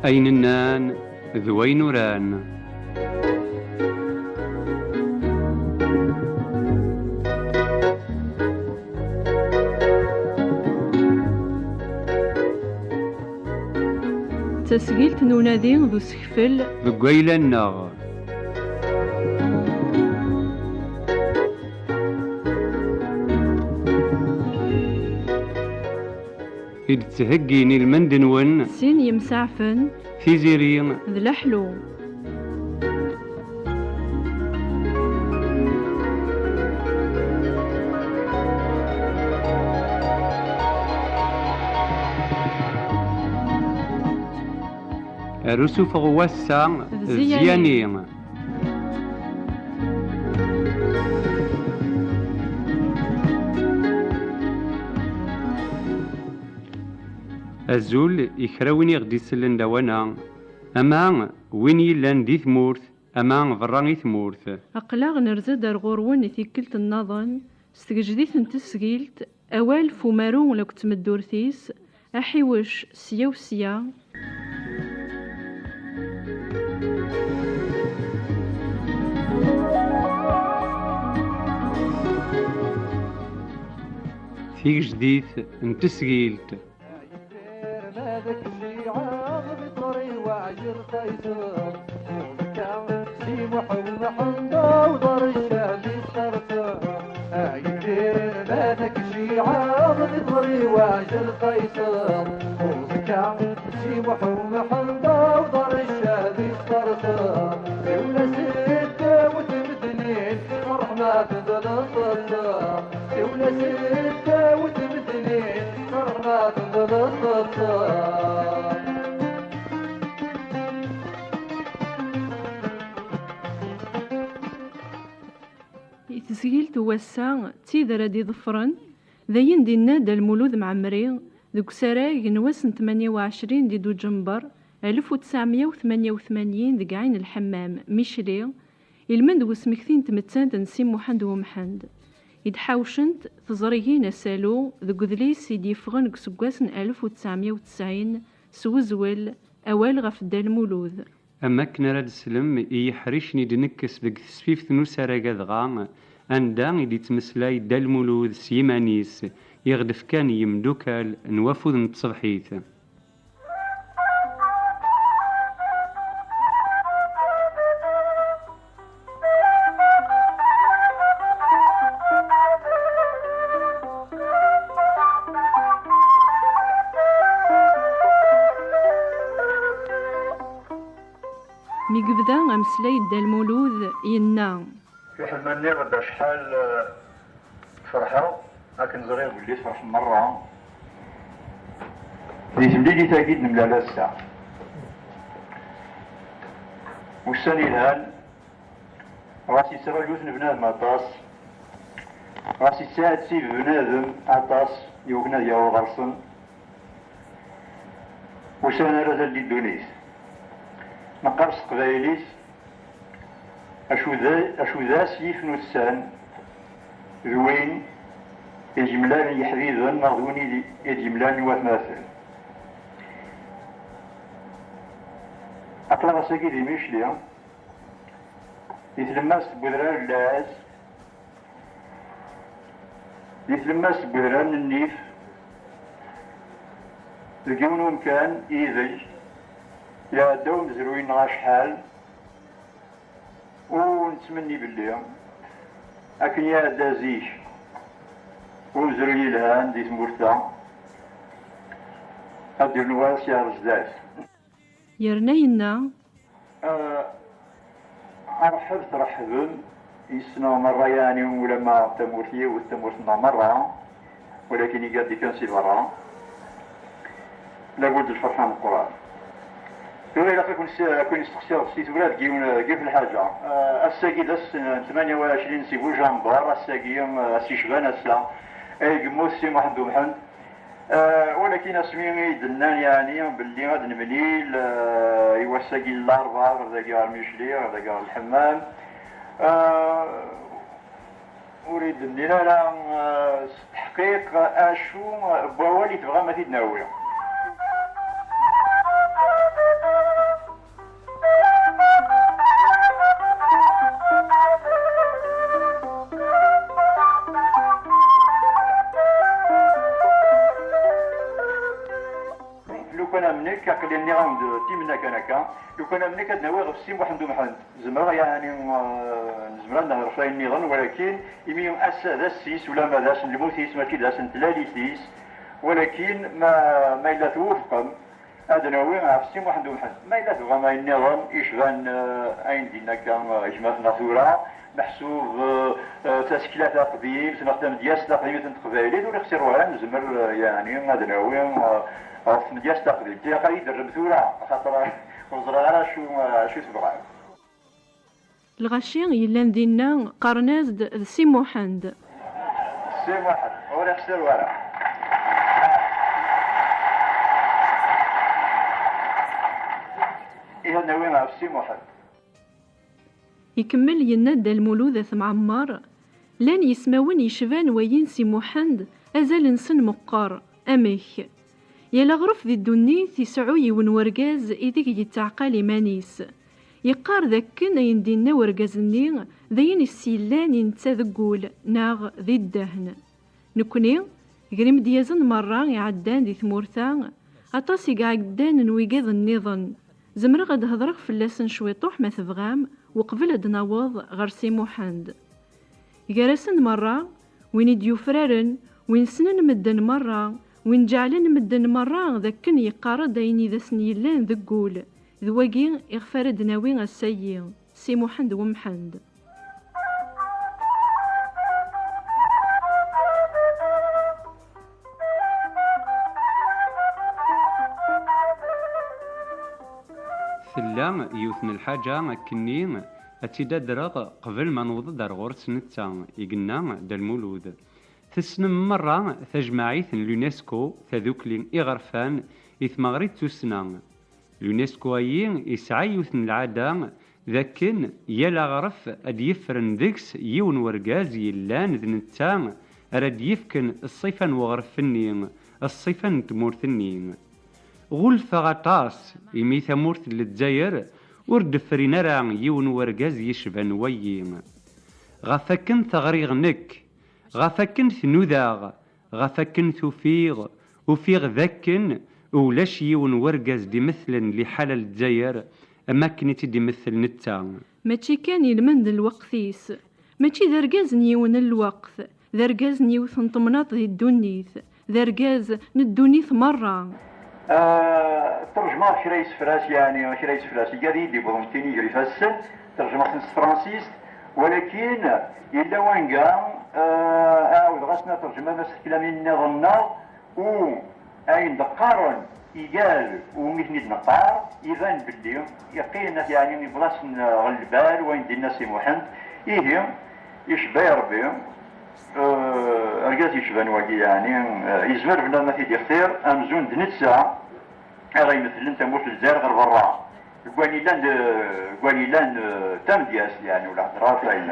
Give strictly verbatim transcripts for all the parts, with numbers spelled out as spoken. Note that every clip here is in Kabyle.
Ayen nnan d wayen uran. D tasgilt n unadi d usekfel deg wayla-nneɣ. I d-ttheggin i lmend-nwen sin yemsaɛfen, Tiziri d Leḥlu. Ar usufeɣ wass-a d Ziyani. Azul i kra win i ɣ-d-isellen lawan-a, ama win yellan di tmurt, ama berra i tmurt. Aql-aɣ nerza-d ar ɣur-wen i tikkelt nnaḍen s tgejdit n tesgilt, awal f umaru akked tmeddurt-is, aḥiwec sya u sya. Tigejdit n tesgilt. I tesgilt n wass-a, d tid ara d-iḍefren, d ayen d-yenna Dda Lmulud Mɛemmri deg usarag n wass n tmanya u ɛecrin di Duǧember alef u tesɛemya u tmanya u tmanyin deg Ɛin Lḥemmam, Micli, ilmend n usmekti n tmettant n Si Muḥend Umḥend. I d-ḥawcent teẓrigin asalu deg udlis i d-yeffɣen deg useggas n alef u tesɛemya u tesɛin s wezwel Awal ɣef Dda Lmulud. Am wakken ara d-slem i yiḥricen i d-nekkes deg tesfift n usarag-a dɣa, anda i d-ittmeslay Dda Lmulud s yiman-is, i ɣ-d-fkan yimdukal n wafud n tṣebḥit. Mi yebda ameslay Dda Lmulud, yenna. Fiḥel ma nniɣ-d acḥal, eh, ferḥeɣ, akken ẓriɣ belli tferḥem merra. Di temlilit-agi d-nemlal ass-a. Ussan yelhan, ɣas yettraǧu-ten bnadem aṭas, ɣas yettɛettib bnadem aṭas i wakken ad yaweḍ ɣer-sen. Ussan ara talli ddunit. Neqqar s teqbaylit, acu d, acu d ass yifen ussan d win i d-yemlalen yiḥbiben neɣ d win i d-, i d-yemlalen i watmaten. Aql-aɣ ass-agi di Micli, di tlemmast n wedrar n lɛez, di tlemmast n wedrar n nnif, deg yiwen umkan ideg iɛedda umezruy-nneɣ acḥal, u nettmenni belli akken iɛedda zik umezruy yelhan di tmurt-a, ad d-nuɣal sya ɣer zdat. Yerna yenna. Ah, aṛeḥḥeb treḥḥbem yes-neɣ merra, yeɛni ulamma tamurt yiwet, tamurt-nneɣ merra, walakin iga-d kan si berra. Labud lferḥ ameqqran. Tura ilaq ad ken-s-, ad ken-isteqsiɣ si tura deg yiwen, deg yiwet lḥaǧa. Ah, ass-agi d ass n tmanya u ɛecrin si Bujamber, ass-agi, ah, ass yecban ass-a ay yemmut Si Muḥend Umḥend. Eh, walakin asmi i d-nnan, yeɛni, belli ad nemlil, eh, i wass-agi n larebɛa, ɣer dagi ɣer Micli, ɣer dagi ɣer Lḥemmam, eh, ur i d-nnin ara, eh, s teḥqiq acu n wawal i tebɣam ad t-id-nawi. Nekk aql-i nniɣ-am-d timenna kan akka, lukan am nekk ad nawi ɣef Si Muḥend Umḥend. Zemreɣ, yeɛni, eh, nezmer ad nehder ɣef wayen nniḍen, walakin imi ass-a d ass-is, ulamma d ass n lmut-is, mačči d ass n tlalit-is, walakin ma, ma yella twufqem, ad nawi ɣef Si Muḥend Umḥend. Ma yella tebɣam ayen nniḍen yecban, eh, ayen din akka, eh, gma-tneɣ tura, meḥsub, eh, eh, tasekla taqdimt neɣ tamedyazt taqdimt n teqbaylit, ur ixsir wara, nezmer, eh, yeɛni ad nawi, eh, ɣef tmedyazt taqdimt. Ilaq ad yi-d-terrem tura, axaṭer ur ẓriɣ ara acu, acu tebɣam. Lɣaci yellan dinna qqaren-as-d d Si Muḥend. Si Muḥend, ur ixsir wara. Ihi ad nawi ɣef Si Muḥend. Ikemmel yenna-d Dda Lmulud At Mɛemmer: "Llan yismawen yecban wayi n Si Muḥend, azal-nsen meqqer. Amek? Yal aɣref di ddunit iseɛɛu yiwen wergaz ideg yetteɛqal iman-is. Yeqqar d akken ayen d-inna wergaz-nni d ayen i s-yellan i netta deg wul neɣ di ddehn. Nekni, gar imedyazen merra iɛeddan di tmurt-a, aṭas i iɛeddan n wigad nniḍen. Zemreɣ ad d-hedreɣ fell-asen cwiṭuḥ ma tebɣam, uqbel ad d-naweḍ ɣer Si Muḥend. Gar-asen merra, win i d-yufraren, win ssnen medden merra, win ǧeɛlen medden merra d akken yeqqar-d ayen i d asen-yellan deg wul. D wagi iɣef ara d-nawi ass-ayi, Si Muḥend Wemḥend." Tella yiwet n lḥaǧa akkenni ad tt-id-adreɣ qbel ma newweḍ-d ar ɣur-s netta, i yenna Dda Lmulud. Tessnem merra tajmaɛit n l'UNESCO, tadukli iɣerfan i tmeɣri d tussna. L'UNESCO-ayi yesɛa yiwet n lɛada d akken yal aɣref ad d-yefren deg-s yiwen wergaz yellan d netta ara d-yefken ṣṣifa n weɣref-nni, ṣṣifa n tmurt-nni. Ɣulfeɣ aṭas, imi tamurt n Lezzayer ur d-frin ara yiwen wergaz yecban wayi. Ɣef akken t-ɣriɣ nekk, ɣef akken t-nudaɣ, ɣef akken t-ufiɣ, ufiɣ d akken ulac yiwen wergaz d-imetlen liḥala n Lezzayer am akken i tt-id-imettel netta. Mačči kan ilmend n lweqt-is, mačči d argaz n yiwen n lweqt, d argaz n yiwet n temnaḍt di ddunit, d argaz n ddunit merra. Ah, tṛejmeɣ kra isefra-s, yeɛni kra isefra-s, igad i yi-d-iwwḍen tin iger ifassen, tṛejmeɣ-ten s tefransist, walakin yella wanga, ah, ɛawdeɣ-asen ad tṛejmem aseklam-nniḍen-nneɣ, u ayen d-qqaren igad umi ten-id-neqqar, iban belli yeqqin, yeɛni, yewweḍ-asen ɣer lbal wayen d-inna Si Muḥend. Ihi, icebba-yi Rebbi, eh, argaz yecban wagi, yeɛni, eh, yezmer bnadem ad t-id-ixtir amzun d netta ara imetlen tamurt n Lezzayer ɣer berra. Deg wayen yellan d, deg wayen yellan d tamedyazt, yeɛni, ur la heddeṛ ɣef wayen,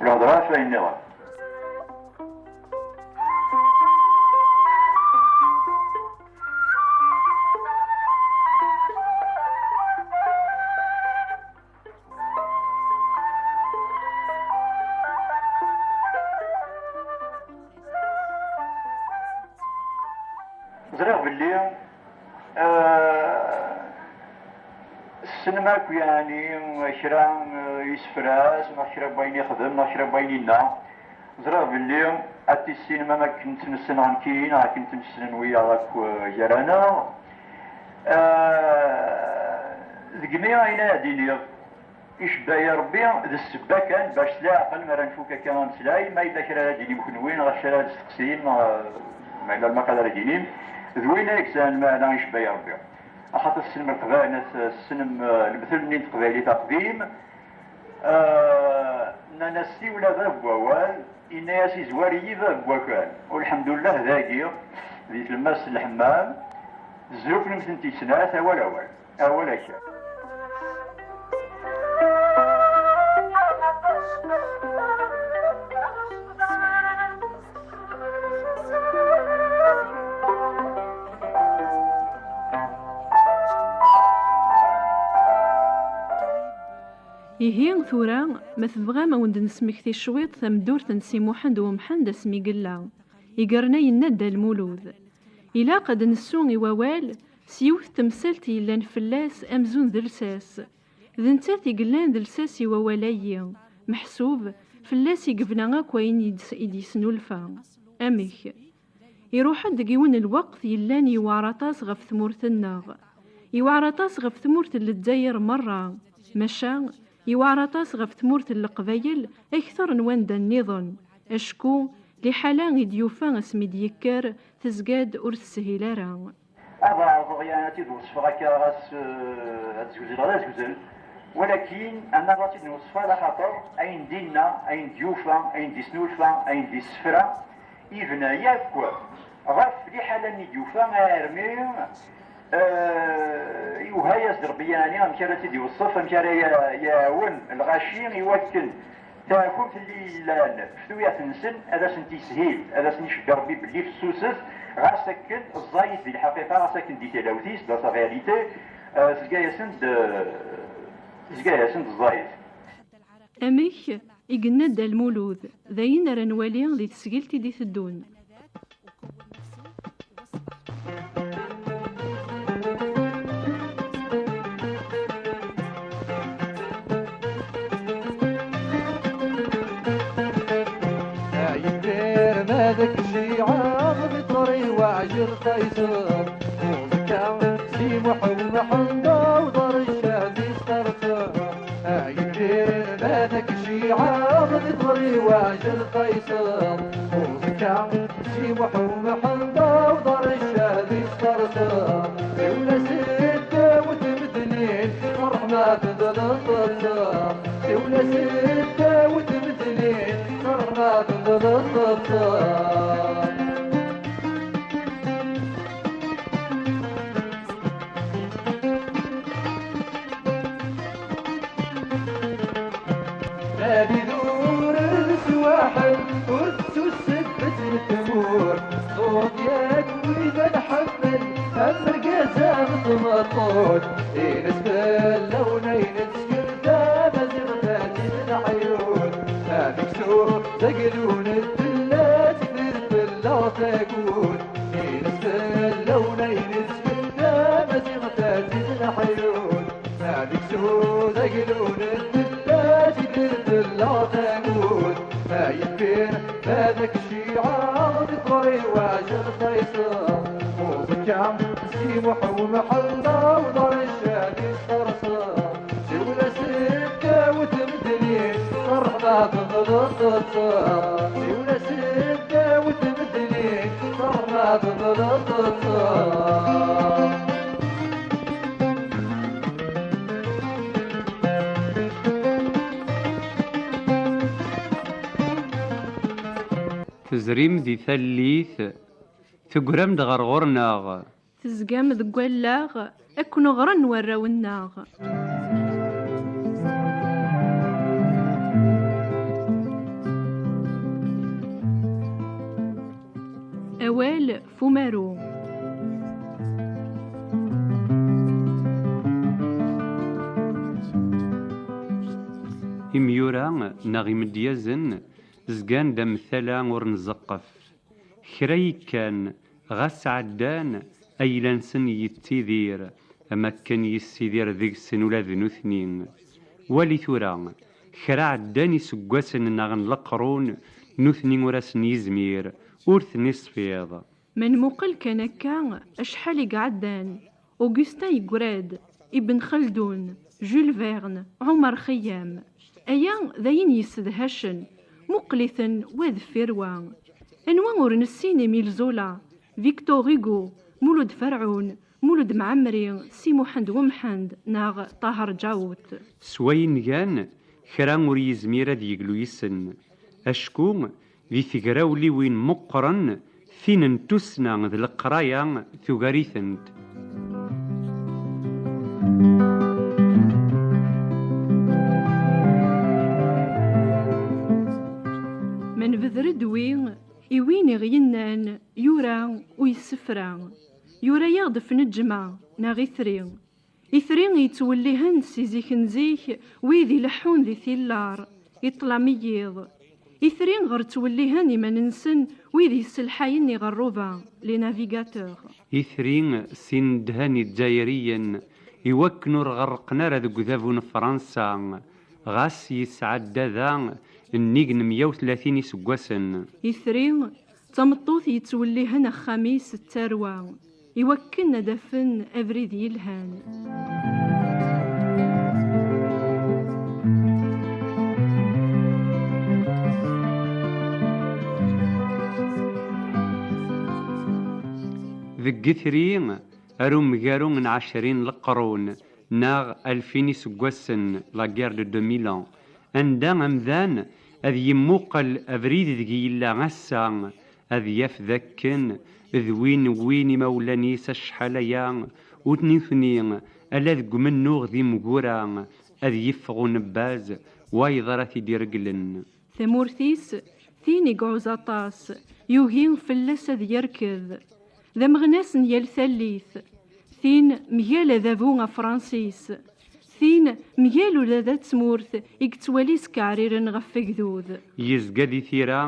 ur la heddeṛ ɣef wayen nniḍen. Ẓriɣ belli, eh, tessnem akk, yeɛni, kra, eh, isefra-s, neɣ kra n wayen ixdem, neɣ kra n wayen yenna. Ẓriɣ belli ad tissinem am akken tt-nessen nekkini, neɣ akken tt-nessnen wiyaḍ akk, eh, gar-aneɣ. Eh, degmi ayen ara d-iniɣ, icebba-yi Rebbi, d ssebba kan, bac s leɛqel mi ara nfuk akka ameslay, ma yella kra ara d-inim kenwi, neɣ kra ara d-testeqsim, neɣ, eh, ma yella lmaqal ara d-inim, d win ay yesɛan lmeɛna, icebba-yi Rebbi. Axaṭer tessnem lqba-, tessnem, eh, lemtel-nni n teqbaylit aqdim, eh, nnan-as: "Siwel a bab n wawal", inna-yas: "Izwar-iyi bab n wakal." U lḥemdullah dagi, di tlemmast n lḥemmam, zrufnent-tent i snat, awal, awal. Awal akka. Ihi, tura, ma tebɣam, a wen-d-nesmekti cwiṭ tameddurt n Si Muḥend Umḥend asmi yella. Igerna yenna Dda Lmulud: "Ilaq ad nessu i wawal, S yiwet temsalt yellan fell-as amzun d lsas. D nettat i yellan d lsas i wawal-ayi, meḥsub fell-as i yebna akk ayen i d-, i d-yesnulfa. Amek? Iruḥ-d deg yiwen n lweqt yellan yewɛer aṭas ɣef tmurt-nneɣ. Yewɛer aṭas ɣef tmurt n Lezzayer merra, maca yewɛer aṭas ɣef tmurt n Leqbayel akter n wanda nniḍen, acku liḥala i d-yufa asmi d-yekker tezga-d ur teshil ara. Ad ɛerḍeɣ ya ad tt-id-weṣfeɣ akka ɣas, eh, ad zewzileɣ d azewzel, walakin anaɣ ad tt-id-nweṣf ala xaṭer ayen d-inna, ayen d-yufa, ayen d-isnulfa, ayen d-issefra, yebna yakk ɣef liḥala-nni d-yufa armi, eh, iwha-yas-d Rebbi, yeɛni amek ara tt-id-iweṣṣef, amek ara ya-, yawen lɣaci i wakken taɛkumt-nni yellan f tuyat-nsen ad asen-t-yeshil, ad asen-icegger Rebbi belli fessuset, ɣas akken ẓẓayet di lḥaqiqa, ɣas akken di tilawt-is, dans la réalité, eh, tezga-yasen-d, eh, tezga-yasen-d ẓẓayet. Amek i yenna Dda Lmulud, d ayen ara nwali di tesgilt i d-iteddun. Yidir ma d ak-jjiɛeɣ di ṭṭri waɛjel qayseɣ, uẓekka si Muḥ u Mḥend awḍer ccadi sqerseɣ. Yidir ma d ak-jjiɛeɣ di ṭṭri waɛjel qayseɣ, uẓekka si Muḥ u Mḥend awḍer ccadi sqerseɣ. Siwel-as i ddaw tmedlin, ṛṛeḥma tedleḍ-tt. Siwel-as i ddaw tmedlin, ṛṛeḥma tedleḍ-tt. Ma d idurar d swaḥel, ur tettusebbet n tmurt. Ẓẓuret yakk wid ad nḥemmel, am argaz am tmeṭṭut. Ines fell-awen ayen tesker tamaziɣt ad tt-id-neḥyut. Ameksu d aglu n tella, tikti tella tagut. Ines fell-awen ayen tesker tamaziɣt ad tt-id-neḥyut. Ameksu d aglu n tella, tikti tella tagut. Ayeffir ad ak-jjiɛeɣ di ṭṭri waɛjel qayseɣ. Uẓekka si Muḥ u Mḥend awḍer ccadi sqerseɣ. Siwel-as i ddaw tmedlin, ṛṛeḥma tedleḍ-tt. Siwel-as i ddaw tmedlin, ṛṛeḥma tedleḍ-tt. Tezrim di tallit, tegram-d ɣer ɣur-neɣ. Tezgam deg wallaɣ akken ɣren warraw-nneɣ. Awal f umaru. Imyura neɣ imedyazen zgan-d am tala ur nzeqqef. Kra yekkan, ɣas ɛeddan, ayla-nsen yettidir, am akken yessidir deg-sen ula d nutni. Wali tura, kra ɛeddan iseggasen nneɣ n leqrun, nutni ur asen-yezmir, ur ten-isfiḍ. Ma nmuqel kan akka, acḥal i iɛeddan, Augustin yeggra-d, Ibn Xaldun, Jules Verne, Ɛumer Xeyyam. Aya d ayen yessedhacen, muqel-iten wa deffir wa. Anwa ur nessin Émile Zola, Victor Hugo, Mulud Ferɛun, Mulud Mɛemmri, Si Muḥend Wemḥend neɣ Ṭaher Ǧawet? S wayen gan, kra ur yezmir ad yeglu yes-sen. Acku di tegrawliwin meqqren, tin n tussna d leqraya tugar-itent. Ma nbeder-d wi i win i ɣ-yennan yura u yessefra, yura-yaɣ-d f neǧma neɣ itri. Itri yettwellihen si zik n zik, wid ileḥḥun di tillar, i ṭṭlam n yiḍ. Itri ɣer ttwellihen iman-nsen wid yesselḥayen iɣerruba, les navigateurs. Itri sin ddhan Izzayriyen i wakken ur ɣerrqen ara deg udabu n Fransa, ɣas yesɛedda da nnig n meyya u tlatin iseggasen. Itri d tameṭṭut yettwellihen axxam-is d tarwa, iwakken ad afen abrid yelhan. Deg Itri, ar umgaru n ɛecrin leqrun, neɣ alfin iseggasen, la guerre de deux mille ans, anda amdan ad yemmuqel abrid deg yella ass-a, ad yaf d akken d win wwin imawlan-is acḥal aya, u nitni ala deg umennuɣ d imgura, ad yeffeɣ unebbaz wayeḍ ara t-id-ireglen. Tamurt-is, tin i iɛuz aṭas, yugi fell-as ad yerked. D ameɣnas n yal tallit. Tin mgal adabu afransis. Tin mgal ula d tmurt i yettwali skeɛriren ɣef wegdud. Yezga di tira,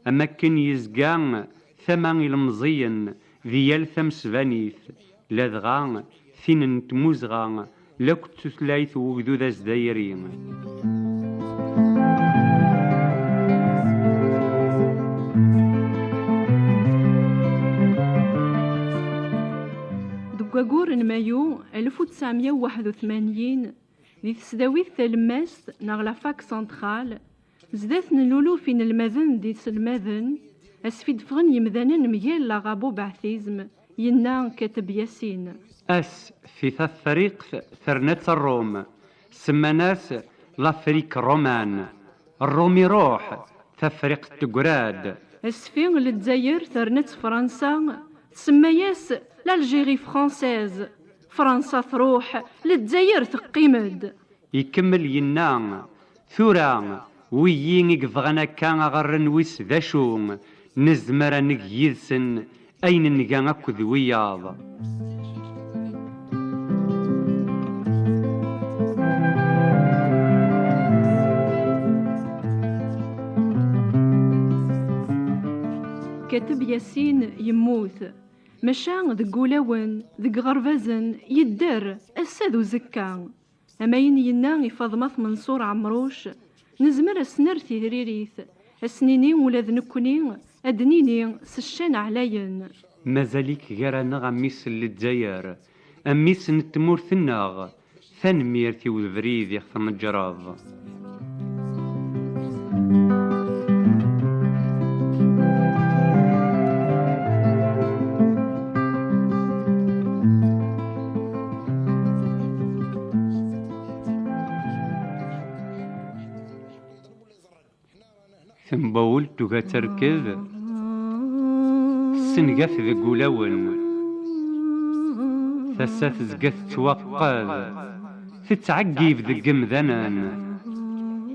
am akken yezga tama ilemẓiyen di yal tamesbanit, ladɣa tin n tmuzɣa lakk d tutlayt n ugdud azdayri. Deg wayyur n Mayu alef u tesɛemya u waḥed u tmanyin, di tesdawit talemmast neɣ la fac centrale, zdat n luluf inelmaden d iselmaden, asfidfeɣen yemdanen mgal laɣabu beɛtizm, yenna Kateb Yasin. Ass fi Tafriqt terna-tt Ṛṛum, semman-as l'Afrique romaine. Ṛṛum iṛuḥ, Tafriqt teggra-d. Asfi Lezzayer terna-tt Fransa, tsemma-yas l'Algérie française. Fransa truḥ, Lezzayer teqqim-d. Ikemmel yenna, tura, wiyi i yebɣan akka a ɣ-rren wis d acu, nezmer a neg yid-sen ayen nga akked wiyaḍ. Kateb Yasin yemmut, maca deg wulawen, deg iɣerbazen, yedder, ass-a d uzekka. Am ayen yenna i Faḍma At Menṣur Ɛemruc, nezmer ad s-nerr tiririt, ad s-nini ula d nekkni, ad d-nini s ccan ɛlayen. Mazal-ik gar-aneɣ a mmi-s n Lezzayer, a mmi-s n tmurt-nneɣ, tanemmirt i ubrid i ɣ-tneǧreḍ. Tembawelt tuga ad terked, tessengaf deg ulawen. Tasa tezga tettwaqqed, tettɛeggib deg imdanen.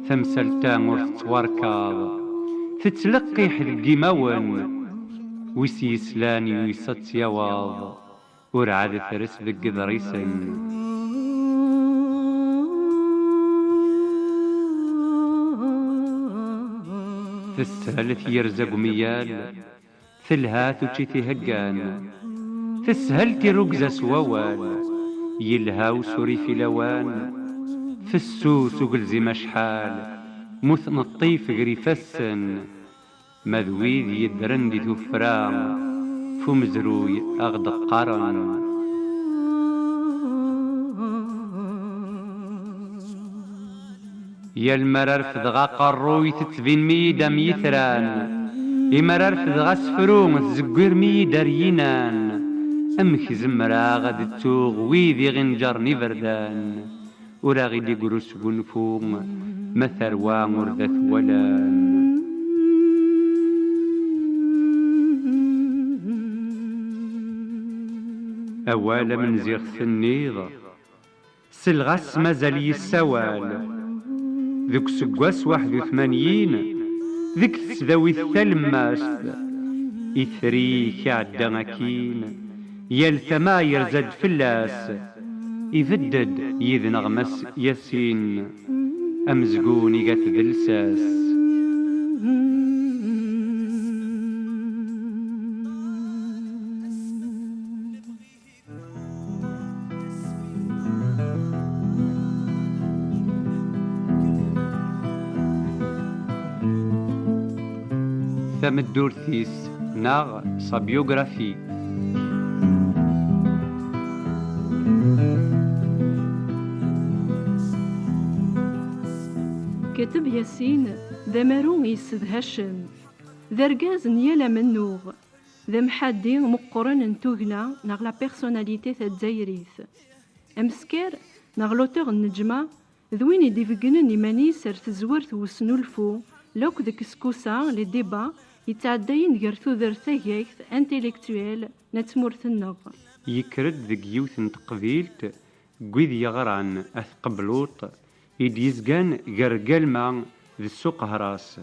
Tamsalt-a ur tettwarkaḍ, tettleqqiḥ deg imawen. Wi s-yeslan yuyes ad tt-yaweḍ, ur ɛad tres deg iḍrisen. Teshel tyerza deg umyal, telha tuččit iheggan. Teshel tirrugza s wawal, yelha usurif i lawan. Fessus ugelzim acḥal, mu tneṭṭif ger ifassen. Ma d wid yeddren di tuffra, f umezruy a ɣ-d-qqaren. Yal mi ara refdeɣ aqerruy, tettbinem-iyi-d am yitran. Imi ara refdeɣ asefru, tzeggirem-iyi-d ar yinan. Amek zemreɣ ad ttuɣ wid i ɣ-inǧaren iberdan? Ur aɣ-id-iger usgunfu, ma tarwa ur d at-walan. Awal amenziɣ tenniḍ, selleɣ-as mazal yessawal. Deg useggas waḥed u tmanyin, deg tesdawit talemmast, itri-k iɛedda akkin, yal tama yerza-d fell-as. Ibedd-d yid-neɣ Mass Yasin, amezgun iga-t d lsas. Tameddurt-is neɣ sa biographie. Kateb Yasin d amaru yessedhacen, d argaz n yal amennuɣ, d amḥaddi meqqren n tugna neɣ la personnalité tazzayrit. Ameskar neɣ l'auteur n Neǧma d win i d-ibeggnen iman-is ar tezwert n usnulfu, lakk deg Sekusa, les débats, yettɛeddayen gar tudert tagayt, intellectuel, n at tmurt-nneɣ. Yekker-d deg yiwet n teqbilt n wid yeɣran At Qebluṭ i d-yezgan gar Galma d Ssuq Hras.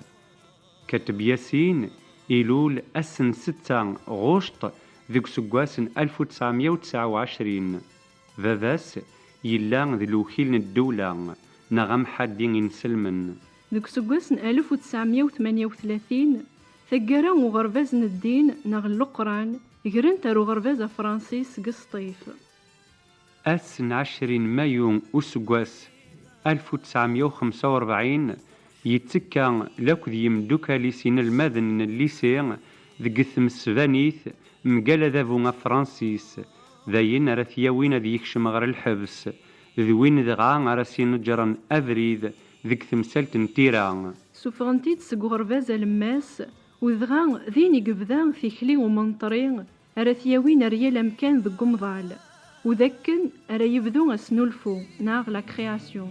Kateb Yasin ilul ass n setta ɣuct deg useggas n alef u tesɛemya u tesɛa u ɛecrin. Baba-s yella d lewkil n ddewla neɣ amḥaddi inselmen. Deg useggas n alef u tesɛemya u tmenya u tlatin, taggara n uɣerbaz n ddin neɣ n Leqran grent ar uɣerbaz afransis deg Sṭif. Ass n ɛecrin mayu useggas alef u tesɛemya u xemsa u rebɛin, yettekka lakk d yimdukal-is inelmaden n llisi deg tmesbanit mgal adabu afransis, d ayen ara t-yawin ad yekcem ɣer lḥebs, d win dɣa ara s-ineǧren abrid deg temsalt n tira. Suffɣen-t-id seg uɣerbaz alemmas, u dɣa din i yebda tikli umenṭri ara t-yawin ar yal amkan deg umḍal, u d akken ara yebdu asnulfu, neɣ la création.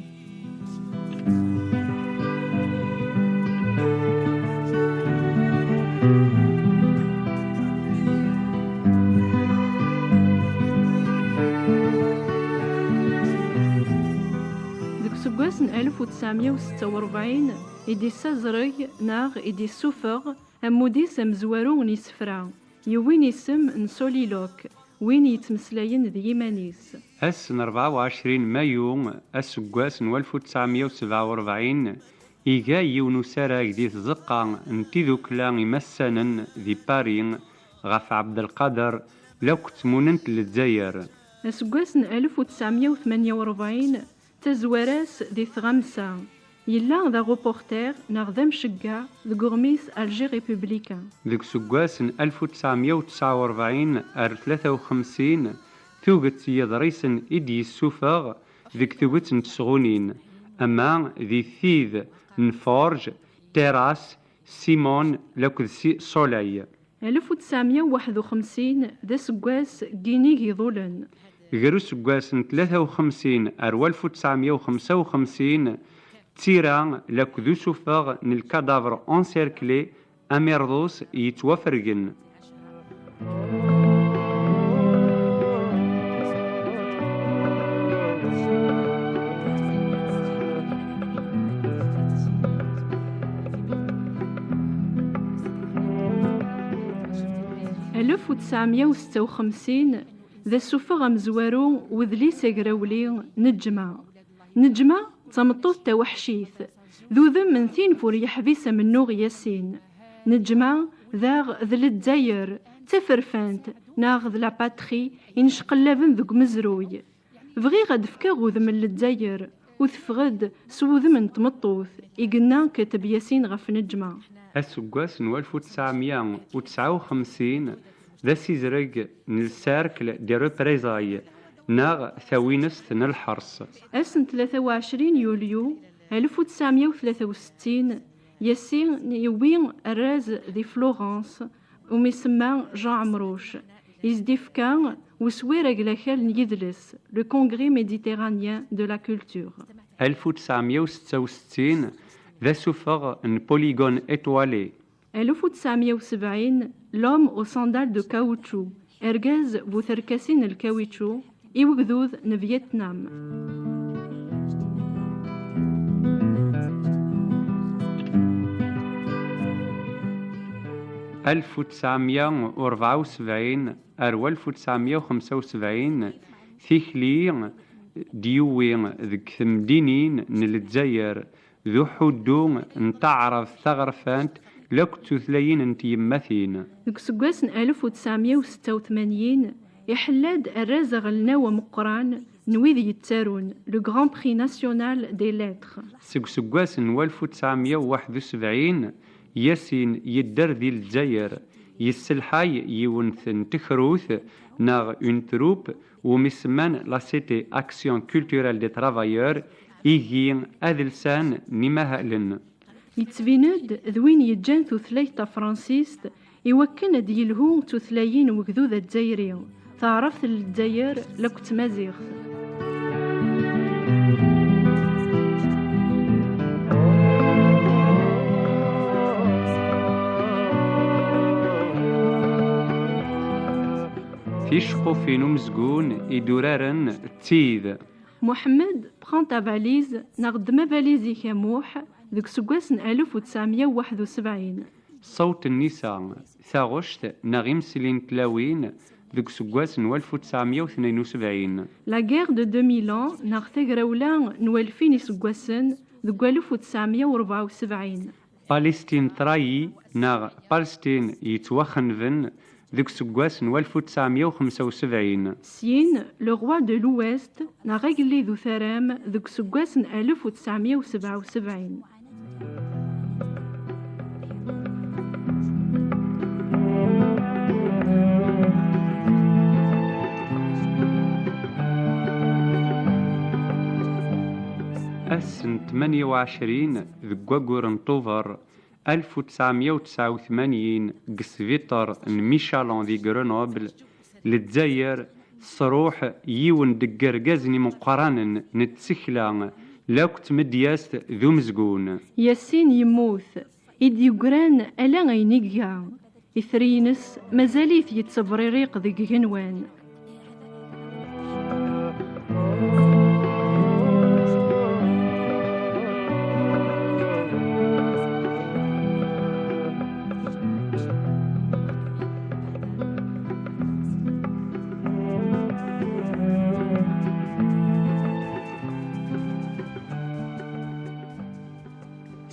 Deg useggas n alef u tesɛemya u setta u rebɛin i d-issazreg neɣ i d-issufeɣ ammud-is amezwaru n yisefra, yewwin isem n Soliloque, win yettmeslayen d yiman-is. Ass n rebɛa u ɛecrin mayu aseggas n walef u tesɛemya u sebɛa u rebɛin, iga yiwen usarag di tzeqqa n tidukla imassanen di Paris ɣef Ɛebdelqader lakk tmunent n Lezzayer. Aseggas n alef u tesɛemya u tmenya u rebɛin, tazwara-s di tɣamsa. Yella d areporter neɣ d amceggeɛ deg uɣmis Alger Républicain. Deg useggas n alef u tesɛemya u tesɛa u rebɛin ar tlata u xemsin, tuget n yiḍrisen i d-yessufeɣ deg tuget n tesɣunin, ama di tid n Forge, Terrasse, Simone, lakk d Si-, Soleil. Alef u tesɛemya u waḥed u xemsin d aseggas n yinig iḍulen. Gar useggas n tlata u xemsin ar walef u tesɛemya u xemsa u xemsin, d tira lakk d usufeɣ n lkadaver encerclé amirḍus yettwafergen. Alef u tesɛemya u setta u xemsin d asufeɣ amezwaru n udlis agrawli Neǧma. Neǧma d tameṭṭut taweḥcit, d udem n tin ur yeḥbis amennuɣ Yasin. Neǧma daɣ d Lezzayer, d taferfant, neɣ d la patrie, inecqellaben deg umezruy. Bɣiɣ ad d-fkeɣ udem n Lezzayer, u teffeɣ-d s wudem n tmeṭṭut, i yenna Kateb Yasin ɣef Neǧma. Aseggas n walef u tesɛemya u tesɛa u xemsin, d asizreg n le Cercle des Représailles, neɣ tawinest n lḥers. Ass n tlata u ɛecrin yulyu alef u tesɛemya u tlata u settin, Yasin yewwi arraz di Florence, umi semma Jean Amrouche, i s-d-ifka uswir aglakal n yidles, le Congrès méditerranéen de la culture. Alef u tesɛemya u setta u settin, d asufeɣ n Polygone Étoilé. Alef u tesɛemya u sebɛin, L'homme aux sandales de caoutchouc, argaz bu terkasin n lkawičču, i wegdud n Vietnam. Alef u tesɛemya u rebɛa u sebɛin ar walef u tesɛemya u xemsa u sebɛin, tikli d-yewwi deg temdinin n Lezzayer d uḥuddu n taɛrabt taɣerfant lakk d tutlayin n tyemmatin. Deg useggas n alef u tesɛemya u setta u tmanyin, iḥella-d arraz aɣelnaw ameqqran n wid yettarun, le Grand Prix National des Lettres. Seg useggas n walef u tesɛemya u waḥed u sebɛin, Yasin yedder di Lezzayer, yesselḥay yiwet n tekrut neɣ une troupe umi semman la Cité Action Culturelle des Travailleurs, igi adelsan n imahalen. Yettbin-d d win yeǧǧan tutlayt tafransist i wakken ad d-yelhu d tutlayin n ugdud azzayri, taɛrabt n Lezzayer akked tmaziɣt. Ticeqqufin umezgun i d-uraren d tid. Muḥemmed, prends ta valise, neɣ ddem abaliz-ik a Muḥ, deg useggas n alef u tesɛemya u waḥed u sebɛin. Ṣṣawt n Nisa, taɣect neɣ imesli n tlawin, deg useggas n walef u tesɛemya u tnin u sebɛin. La guerre de deux mille ans, neɣ tagrawla n walfin iseggasen, deg walef u tesɛemya u rebɛa u sebɛin. Palestine trahi, neɣ Palestine yettwaxenben, deg useggas n walef u tesɛemya u xemsa u sebɛin. Syin, Le Roi de l'Ouest, neɣ Agellid Utaram, deg useggas n alef u tesɛemya u sebɛa u sebɛin. Ass n tmanya u ɛecrin deg waggur n Tubeṛ alef u tesɛemya u tesɛa u tmanyin, deg sbiṭer n Michalon di Grenoble, Lezzayer tesruḥ yiwen deg yergazen imeqqranen n tsekla, lakk tmedyazt d umezgun. Yasin yemmut, i d-yeggran ala ayen i iga. Itri-ines mazal-it yettebririq deg igenwan.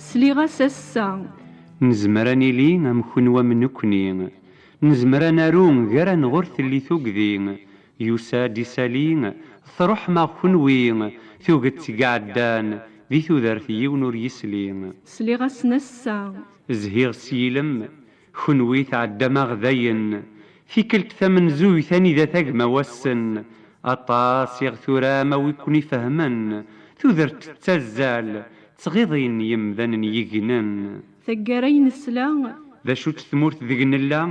Sliɣ-as ass-a. Nezmer ad nili am kunwi am nekni. Nezmer ad naru gar-aneɣ ur telli tugdi. Yusa-d isali, truḥem-aɣ kunwi, tuget i iɛeddan di tudert yiwen ur yesli. Sliɣ-asen ass-a. Zhiɣ s yilem, kunwi tɛeddam-aɣ dayen. Tikkelt tamenzuyt anida tagma wassen, aṭas i ɣ-turam a wi ken-ifehmen, tudert tettazzal, d tɣiḍin n yemdanen yegnen. Taggara i nesla. D acu-tt tmurt deg nella?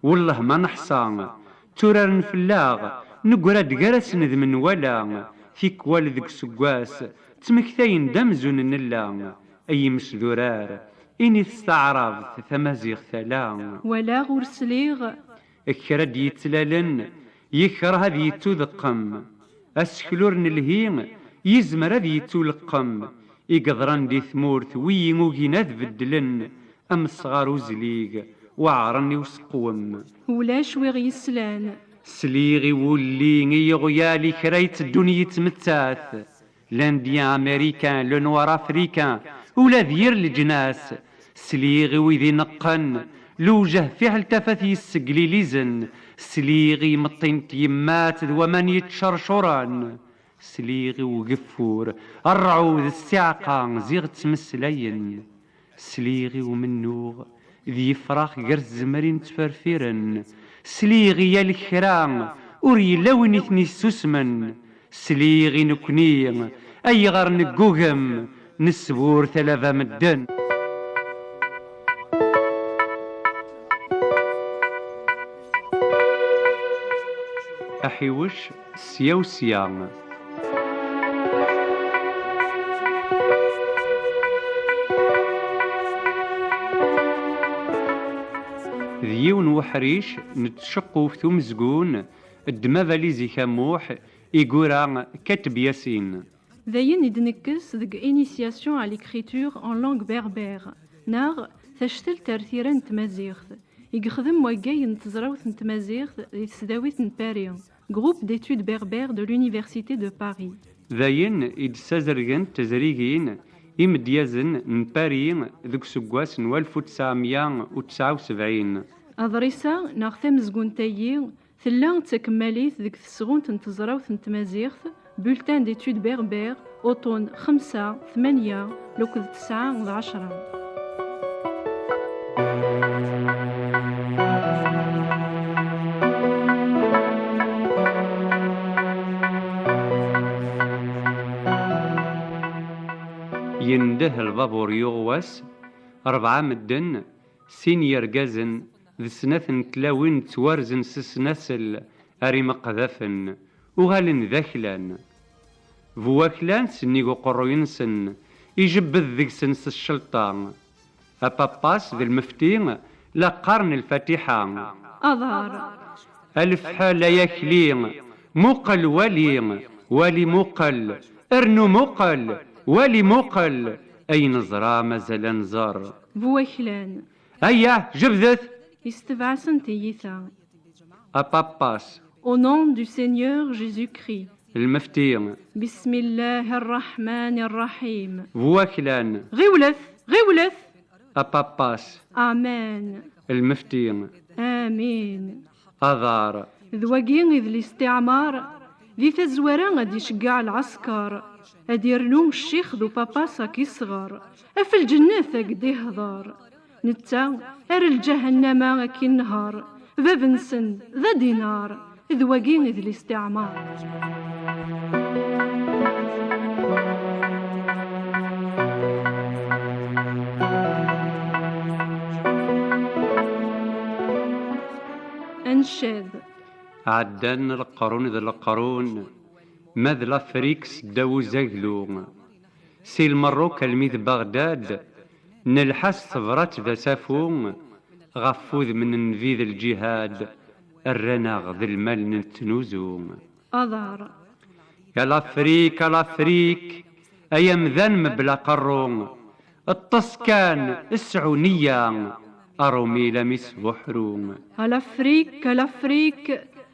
Wellah ma neḥṣa. Tturaren fell-aɣ, neggra-d gar-asen d menwala, tikwal deg useggas, ttmektayen-d amzun nella. Ay imesdurar, init s taɛrabt tamaziɣt ala. Walaɣ ur sliɣ. Kra d-yettlalen, yekreh ad yettudeqqem. Aseklu ur nelhi, yezmer ad yettuleqqem. I yeḍran di tmurt, wiyi ugin ad beddlen, amesɣar uzlig, weɛren i useqwem. Ulac wi ɣ-yeslan. Sliɣ i wulli i yeɣyal i kra yetteddun yettmettat. L'Indien américain, le noir africain, ula d yir leǧnas. Sliɣ i wid ineqqen, lewjah fiḥel tafat yesseglilizen. Sliɣ i imeṭṭi n tyemmat d waman yettcercuren. Sliɣ i ugeffur, ṛṛɛud, ssiɛqa, ziɣ ttmeslayen. Sliɣ i umennuɣ d yifrax gar tzemrin ttferfiren. Sliɣ i yal kra, ur yella win i ten-yessusmen. Sliɣ i nekni, ayɣer neggugem, nesbur talaba medden. Aḥiwec, sya u sya. D yiwen n uḥric n tceqquft umezgun, ddem abaliz-ik a Muḥ, igura Kateb Yasin. D ayen i d-nekkes deg Initiation à l'écriture en langue berbère, neɣ tactelt ar tira n tmaziɣt, i yexdem waggay n teẓrawt n tmaziɣt di tesdawit n Paris, Groupe d'études berbères de l'Université de Paris. D ayen i d-ssazergent tezrigin imedyazen n Paris deg useggas n walef u tesɛemya u tesɛa u sebɛin. Aḍris-a neɣ tamezgunt-agi tella d takemmalit deg tesɣunt n teẓrawt n tmaziɣt, Bulletin d'études berbères, uṭṭun xemsa, tmanya, akked tesɛa d ɛecṛa. Indeh lbabur yuɣ wass, rebɛa medden, sin yergazen d snat n tlawin ttwarzen s snasel ar imeqdafen, uɣalen d aklan. Bu waklan, sennig uqerruy-nsen, ijebbed deg-sen s ccelṭa. Apappas d lmefti la qqaren lfatiḥa. Aḍar. A lefḥel ay akli, muqel wali, wali muqel, rnu muqel, wali muqel, ay neẓra mazal ad nẓer. Bu waklan. Aya, jebdet! Yestebɛasen tiyita. Apappas. Au nom du Seigneur Jésus-Christ. Lmefti. Bismillah ar-Rahman ar-Rahim. Bu waklan. Ɣiwlet, ɣiwlet! Apappas. Amen. Lmefti. Amin. Aḍar. D wagi i d listiɛmar, di tazwara ad d-iceggeɛ lɛesker, ad irnu ccix d upappas ad k-isɣer, af lǧennet ad k-d-ihder. Netta ar lǧahennama ad k-inehher, bab-nsen d adinar, d wagi i d listiɛmar. Ancad. Ɛeddan leqrun d leqrun, ma d Lafrik seddaw uzaglu. Si Lmerruk almi d Beɣdad, nelḥa s tebrat d asafu, ɣef wudem n nnbi d lǧihad, rran-aɣ d lmal n tnuzu. Aḍar. A Lafrik, a Lafrik, ay amdan mebla aqerru, ṭṭes kan, sɛu neyya, a Rumi la mi sbuḥru. A Lafrik, a Lafrik,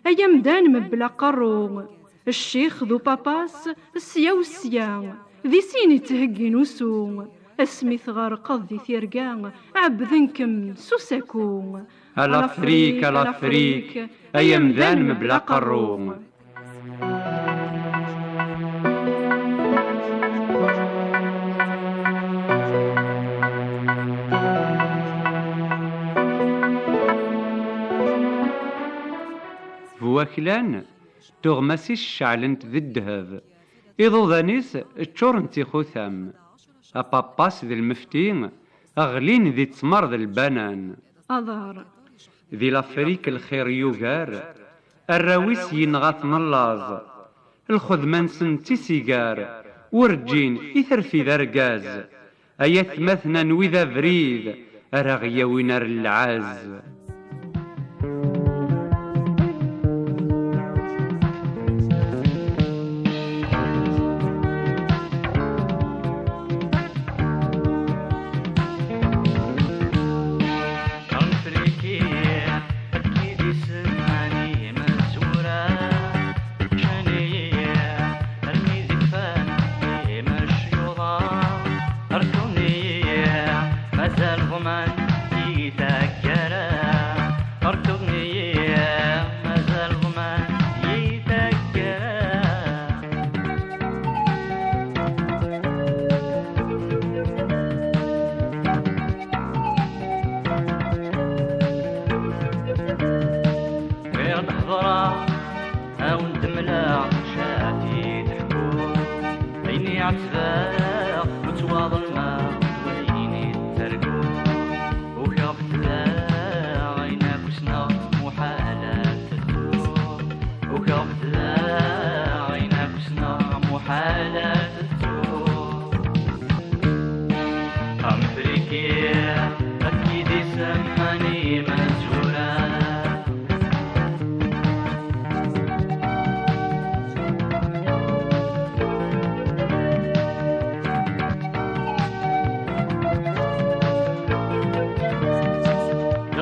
ay amdan mebla aqerru, ccix d upappas, sya u sya, di sin ittheggin usu, asmi tɣerqeḍ di tirga, ɛebbden-kem s usaku. A Lafrik, a Lafrik, ay amdan mebla aqerru. Bu waklan, tuɣmas-is ceɛlent d ddheb, iḍudan-is ččuren d tixutam. Apappas d lmefti ɣlin di ttmer d lbanan. Aḍar. Di Lafrik lxir yugar, arraw-is yenɣa-ten llaẓ. Lxedma-nsen d tisigar, werǧin i terfid argaz. Ay atmaten, anwi d abrid ara ɣ-yawin ar lɛaz? Mazal ḍman di taggara, rkubni mazal ḍman di taggara. Bɣiɣ ad hedreɣ, ad wen-d-mleɣ cati teḥku. Ayen i ɛettbeɣ ur ttwaḍelmeɣ, wayen i ttarguɣ. Ukiɣ bedleɣ ayen akk ssneɣ, muḥal ad tettuɣ. Ukiɣ bedleɣ ayen akk ssneɣ, muḥal ad tettuɣ. Amefriki, ad k-id-isemman imezwura.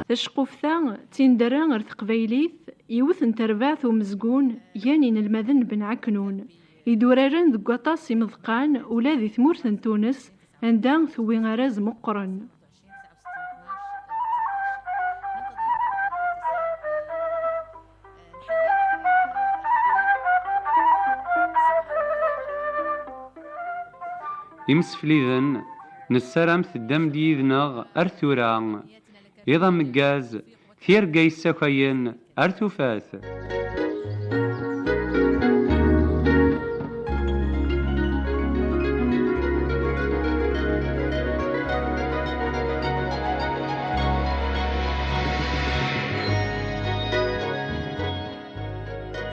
Taceqquft-a d tinderra ɣer teqbaylit, yiwet n terbaɛt umezgun gar yinelmaden n Ben Ɛeknun, i d-uraren deg waṭas imeḍqan ula di tmurt n Tunes, anda tewwi arraz meqqren. Imsefliden, nessaram teddam-d yid-neɣ ar tura. Iḍ ameggaz, tirga yessakayen ar tufat.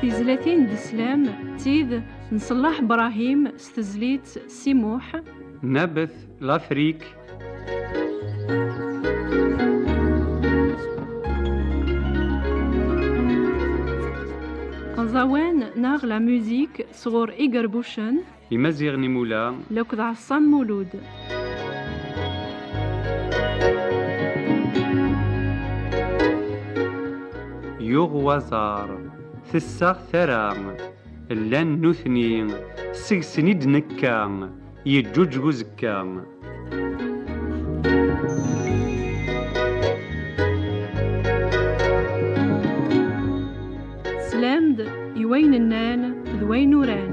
Tizlatin d sslam d tid n Ṣellaḥ Brahim s tezlit Si Muḥ. Nabet l'Afrique. Aẓawan neɣ la musique sɣur Igerbucen. Imaziɣen imula. Lakked Ɛeṣṣam Mulud. Yuɣ waẓar, tessaɣ tara, llan nutni, seg-sen i d-nekka, yeǧǧuǧǧeg uzekka. Teslam-d i wayen nnan d wayen uran.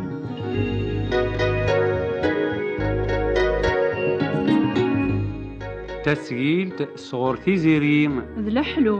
Tasgilt sɣur Tiziri d leḥlu.